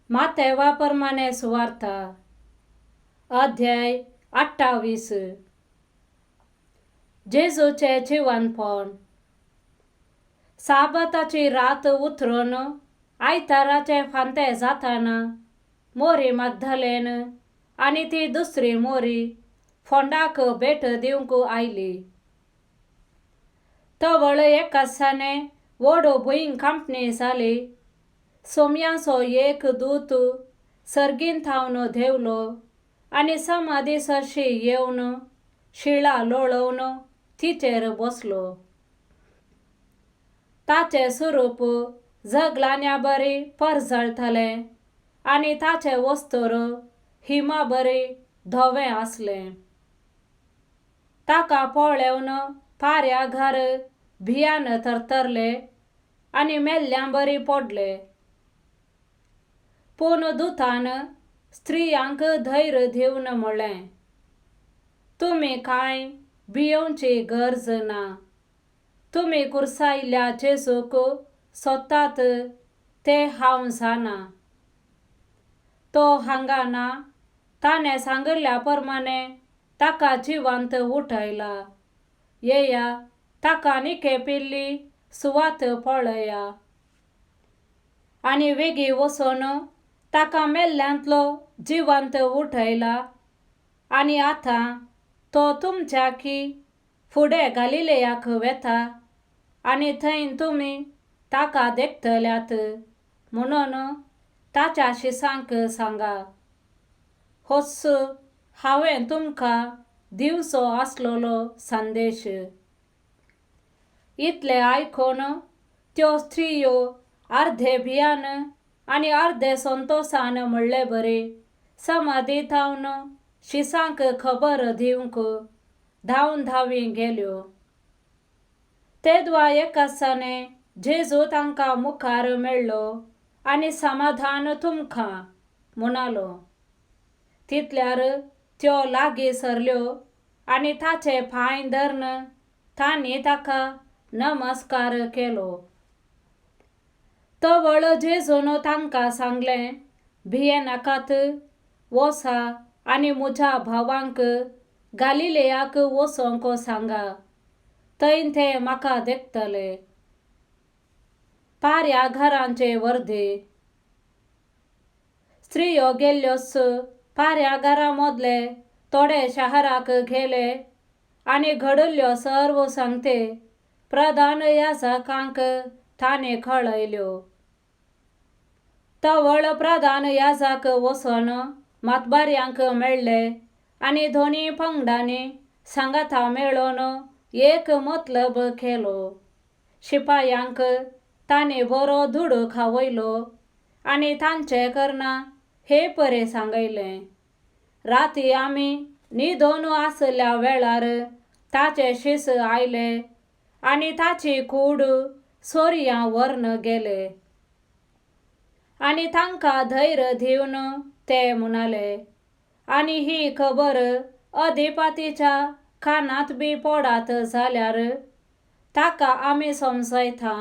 मातेवा परमाने सुवार्ता, अध्याय 28. जेजूचें जिवनपण. साबाताची रात उतरून आयताराचे फांते जाताना मोरी मागधलेन आनी ती दुसरी मोरी फोंडाक भेट दिवंक आयली. तवळ एकासाने व्हड भूंय कांपणी जाली. सोम्याचो एक दूत सर्गीन थावन देंवलो आनी समाधी सरशी येवन शिळा लोळोवन तिचेर बसलो. ताचें स्वरूप जगलान्या बरी परजळटलें आनी ताचें वस्त्र हिमा बरी धवें आसलें. ताका पळेवन पाऱ्या घर भियान थरथरले आनी मेल्ल्यां बरी पडले. पूण दुतान स्त्रियांक धैर्य दिवन म्हणलें, तुमी कांय भियोवची गरज ना. तुमी कुर्सायल्ल्या जेजूक सोदतात ते हांव जाणा. तो हांगा ना, ताणें सांगिल्ल्या प्रमाणे ताका जिवंत उठयला. येया, ताका निखेपिल्ली सुवात पळया. आनी वेगीं वचून ताका मेल्ल्यांतलो जिवंत उठयला आनी आतां तो तुमच्या की फुडें गालिलेयाक वेता आनी थंय तुमी ताका देखतल्यात म्हणून ताच्या शिसांक सांगा. होच हांवें तुमकां दिवचो आसलेलो संदेश. इतलें आयकून त्यो स्त्रियो अर्दे भियान आनी अर्दे संतोसान म्हणले बरी समाधी थावन शिसांक खबर दिवंक धांवन धांवी गेल्यो. तेदवा एकासाने जेजू तांकां मुखार मेळ्ळो आनी समाधान तुमकां म्हणालो. तितल्यार त्यो लागीं सरल्यो आनी ताचे पांय धरून तांणी ताका नमस्कार केलो. तवळ जेजून तांकां सांगलें, भियेनाकात, वसा आनी म्हज्या भावांक गालिलेयाक वचोंक सांगा, थंय ते म्हाका देखतले. पाऱ्या घरांचे वर्दे. स्त्रियो गेल्ल्योच पाऱ्या घरां मदले थोडे शहराक गेले आनी घडिल्ल्यो सर्व सांगते प्रधान याजकांक ताणें कळयल्यो. तवळ प्रधान याजक वचून मातबाऱ्यांक मेळ्ळे आनी दोनी पंगडांनी सांगाता मेळून एक मतलब केलो. शिपायांक ताणें बरो दुडू खावयलो आनी तांचें करना हे परे सांगयलें, राती आमी न्हिदोन आसल्या वेळार ताचे शीस आयले आनी ताची कूड सोरयां व्हरून गेले. आनी तांकां धैर्य दिवन ते म्हणाले, आनी ही खबर अधिपतीच्या कानांत बी पडत जाल्यार ताका आमी समजयता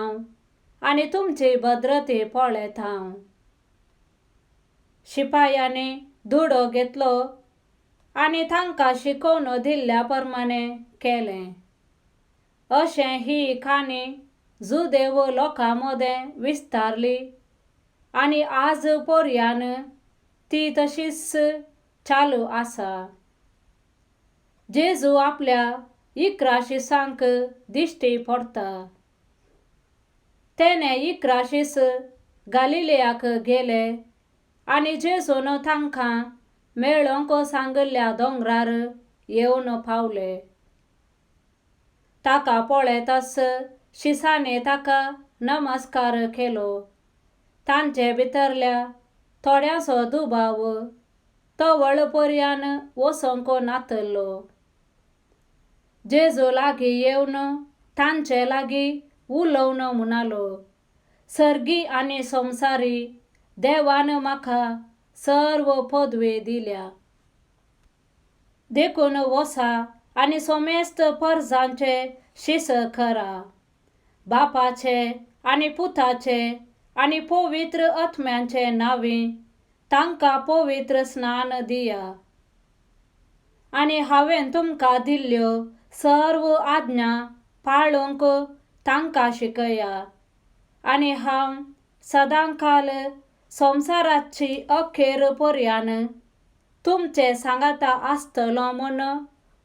आनी तुमची भद्रती पळयता. शिपायांनी दुडो घेतलो आनी तांकां शिकोवन दिल्ल्या प्रमाणे केलें. अशें ही काणी जुदेव लोकां मदें विस्तारली आनी आज पर्यान ती तशीच चालू आसा. जेजू आपल्या 11 शिसांक दिश्टी पडटा. तेणे 11 शीस गालिलेयाक गेले आनी जेजून तांकां मेळोंक सांगिल्ल्या दोंगरार येवन पावले. ताका पळयताच शिसांनी ताका नमस्कार केलो. तांचे भितरल्या थोड्यांचो दुबाव तवळ पर्यान वचोंक नातलो. जेजू लागीं येवन तांचे लागीं उलोवन म्हणालो, सर्गी आनी संवसारी देवान म्हाका सर्व पदवी दिल्या. देखून वसा आनी समेस्त परजांचे शीस करा, बापाचे आनी पुताचे आनी पवित्र आत्म्यांचे नांवी तांकां पवित्र स्नान दिया आनी हांवें तुमकां दिल्ल्यो सर्व आज्ञा पाळूंक तांकां शिकया आनी हांव सदांकाल संवसाराची अखेर पर्यान तुमचे सांगाता आसतलो म्हूण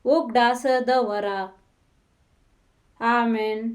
उगडास दवरा. आमेन.